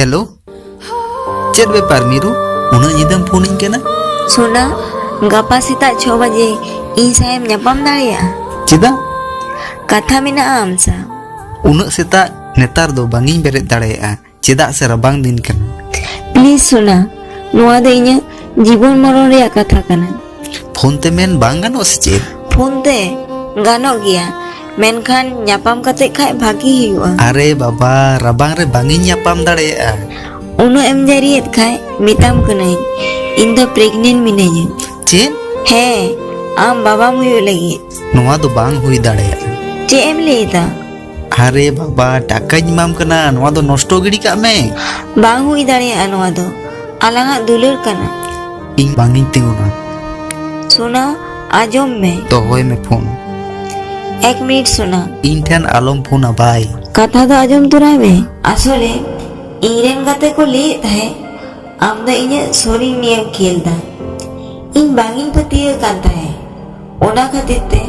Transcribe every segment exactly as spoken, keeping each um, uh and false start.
Hello, ᱪᱮᱫ ᱵᱮᱯᱟᱨ ᱢᱤᱨᱩ? ᱩᱱᱟᱹᱜ ᱧᱤᱫᱟᱹᱢ ᱯᱷᱳᱱᱤᱧ ᱠᱟᱱᱟ? ᱥᱳᱱᱟ, ᱜᱟᱯᱟ ᱥᱮᱛᱟᱜ ᱪᱷᱚ ᱵᱟᱡᱮ ᱤᱧ ᱥᱟᱶ ᱮᱢ ᱧᱟᱯᱟᱢ ᱫᱟᱲᱮᱭᱟᱜᱼᱟ? ᱪᱮᱫᱟᱜ? ᱠᱟᱛᱷᱟ ᱢᱮᱱᱟᱜᱼᱟ ᱟᱢ ᱥᱟᱶ᱾ ᱩᱱᱟᱹᱜ ᱥᱮᱛᱟᱜ ᱱᱮᱛᱟᱨ ᱫᱚ ᱵᱟᱝ ᱤᱧ ᱵᱮᱨᱮᱫ ᱫᱟᱲᱮᱭᱟᱜᱼᱟ, ᱪᱮᱫᱟᱜ ᱥᱮ ᱨᱟᱵᱟᱝ ᱫᱤᱱ ᱠᱟᱱᱟ᱾ ᱯᱞᱤᱡ ᱥᱳᱱᱟ, ᱱᱚᱣᱟ ᱫᱚ ᱤᱧᱟᱹᱜ ᱡᱤᱵᱚᱱ ᱢᱚᱨᱚᱱ ᱨᱮᱭᱟᱜ ᱠᱟᱛᱷᱟ ᱠᱟᱱᱟ᱾ ᱯᱷᱳᱱ ᱛᱮ ᱢᱮᱱ ᱵᱟᱝ ᱜᱟᱱᱚᱜᱼᱟ ᱥᱮ ᱪᱮᱫ? ᱯᱷᱳᱱ ᱛᱮ ᱜᱟᱱᱚᱜ ᱜᱮᱭᱟ, ᱢᱮᱱᱠᱷᱟᱱ ᱧᱟᱯᱟᱢ ᱠᱟᱛᱮ ᱠᱷᱟᱡ ᱵᱷᱟᱜᱤ ᱦᱩᱭᱩᱜᱼᱟ᱾ ᱟᱨᱮ ᱵᱟᱵᱟ, ᱨᱟᱵᱟᱝ ᱨᱮ ᱵᱟᱝ ᱤᱧ ᱧᱟᱯᱟᱢ ᱫᱟᱲᱮᱭᱟᱜᱼᱟ᱾ ᱩᱱᱟᱹᱜ ᱮᱢ ᱡᱟᱹᱨᱤᱭᱮᱫ ᱠᱷᱟᱡ ᱢᱮᱛᱟᱢ ᱠᱟᱹᱱᱟᱹᱧ, ᱤᱧ ᱫᱚ ᱯᱨᱮᱜᱱᱮᱱᱴ ᱢᱤᱱᱟᱹᱧᱟ᱾ ᱪᱮᱫ? ᱦᱮᱸ, ᱟᱢ ᱵᱟᱵᱟᱢ ᱦᱩᱭᱩᱜ ᱞᱟᱹᱜᱤᱫ᱾ ᱱᱚᱣᱟ ᱫᱚ ᱵᱟᱝ ᱦᱩᱭ ᱫᱟᱲᱮᱭᱟᱜᱼᱟ᱾ ᱪᱮᱫ ᱮᱢ ᱞᱟᱹᱭ ᱮᱫᱟ? ᱟᱨᱮ ᱵᱟᱵᱟ, ᱴᱟᱠᱟᱧ ᱮᱢᱟᱢ ᱠᱟᱱᱟ, ᱱᱚᱣᱟ ᱫᱚ ᱱᱚᱥᱴᱚ ᱜᱤᱰᱤ ᱠᱟᱜ ᱢᱮ᱾ ᱵᱟᱝ ᱦᱩᱭ ᱫᱟᱲᱮᱭᱟᱜᱼᱟ, ᱱᱚᱣᱟ ᱫᱚ ᱟᱞᱟᱝᱟᱜ ᱫᱩᱞᱟᱹᱲ ᱠᱟᱱᱟ᱾ ᱤᱧ ᱵᱟᱝ ᱤᱧ ᱛᱤᱸᱜᱩᱱᱟ᱾ ᱥᱳᱱᱟ, ᱟᱸᱡᱚᱢ ᱢᱮ᱾ ᱫᱚᱦᱚᱭ ᱢᱮ ᱯᱷᱳᱱ᱾ ᱮᱠ ᱢᱤᱱᱤᱴ ᱥᱳᱱᱟ᱾ ᱤᱧ ᱴᱷᱮᱱ ᱟᱞᱚᱢ ᱯᱷᱳᱱᱟ, ᱵᱟᱭ᱾ ᱠᱟᱛᱷᱟ ᱫᱚ ᱟᱸᱡᱚᱢ ᱛᱚᱨᱟᱭ ᱢᱮ᱾ ᱟᱥᱚᱞᱮ ᱤᱧ ᱨᱮᱱ ᱜᱟᱛᱮ ᱠᱚ ᱞᱟᱹᱭᱮᱫ ᱛᱟᱦᱮᱸ, ᱟᱢ ᱫᱚ ᱤᱧᱟᱹᱜ ᱥᱚᱨᱤᱨ ᱱᱤᱭᱮᱢ ᱠᱷᱮᱞ ᱫᱟ᱾ ᱤᱧ ᱵᱟᱝ ᱤᱧ ᱯᱟᱹᱛᱭᱟᱹᱣ ᱠᱟᱱ ᱛᱟᱦᱮᱸ, ᱚᱱᱟ ᱠᱷᱟᱹᱛᱤᱨ ᱛᱮ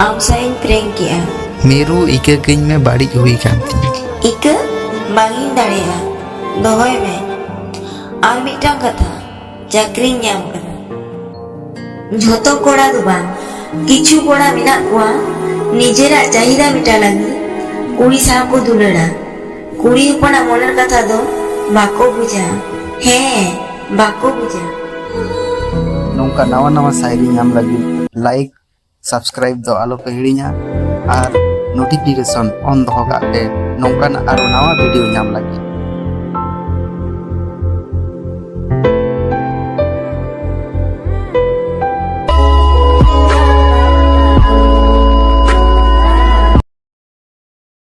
ᱟᱢ ᱥᱟᱶ ᱤᱧ ᱯᱨᱮᱝᱠ ᱠᱮᱜᱼᱟ᱾ ᱢᱤᱨᱩ, ᱤᱠᱟᱹ ᱠᱟᱹᱧ ᱢᱮ, ᱵᱟᱹᱲᱤᱡ ᱦᱩᱭ ᱠᱟᱱ ᱛᱤᱧᱟ᱾ ᱤᱠᱟᱹ ᱵᱟᱝ ᱤᱧ ᱫᱟᱲᱮᱭᱟᱜᱼᱟ, ᱫᱚᱦᱚᱭ ᱢᱮ᱾ ᱟᱨ ᱢᱤᱫᱴᱟᱝ ᱠᱟᱛᱷᱟ, ᱪᱟᱹᱠᱨᱤᱧ ᱧᱟᱢ ᱠᱟᱫᱟ᱾ ᱡᱷᱚᱛᱚ ᱠᱚᱲᱟ ᱫᱚ ᱵᱟᱝ, ᱠᱤᱪᱷᱩ ᱠᱚᱲᱟ ᱢᱮᱱᱟᱜ ᱠᱚᱣᱟ ᱱᱤᱡᱮᱨᱟᱜ ᱪᱟᱦᱤᱫᱟ ᱢᱮᱴᱟᱣ ᱞᱟᱹᱜᱤᱫ ᱠᱩᱲᱤ ᱥᱟᱶ ᱠᱚ ᱫᱩᱞᱟᱹᱲᱟ᱾ ᱠᱩᱲᱤ ᱦᱚᱯᱚᱱᱟᱜ ᱢᱚᱱᱮᱨ ᱠᱟᱛᱷᱟ ᱫᱚ ᱵᱟᱠᱚ ᱵᱩᱡᱟ᱾ ᱦᱮᱸ, ᱵᱟᱠᱚ ᱵᱩᱡᱟ᱾ ᱱᱚᱝᱠᱟ ᱱᱟᱣᱟ ᱱᱟᱣᱟ ᱥᱟᱭᱨᱤ ᱧᱟᱢ ᱞᱟᱹᱜᱤᱫ ᱞᱟᱭᱤᱠ, ᱥᱟᱵᱥᱠᱨᱟᱭᱤᱵ ᱫᱚ ᱟᱞᱚ ᱯᱮ ᱦᱤᱲᱤᱧᱟ ᱟᱨ ᱱᱳᱴᱤᱯᱷᱤᱠᱮᱥᱚᱱ ᱚᱱ ᱫᱚᱦᱚ ᱠᱟᱜ ᱯᱮ ᱱᱚᱝᱠᱟᱱᱟᱜ ᱟᱨᱚ ᱱᱟᱣᱟ ᱵᱷᱤᱰᱤᱭᱳ ᱧᱟᱢ ᱞᱟᱹᱜᱤᱫ᱾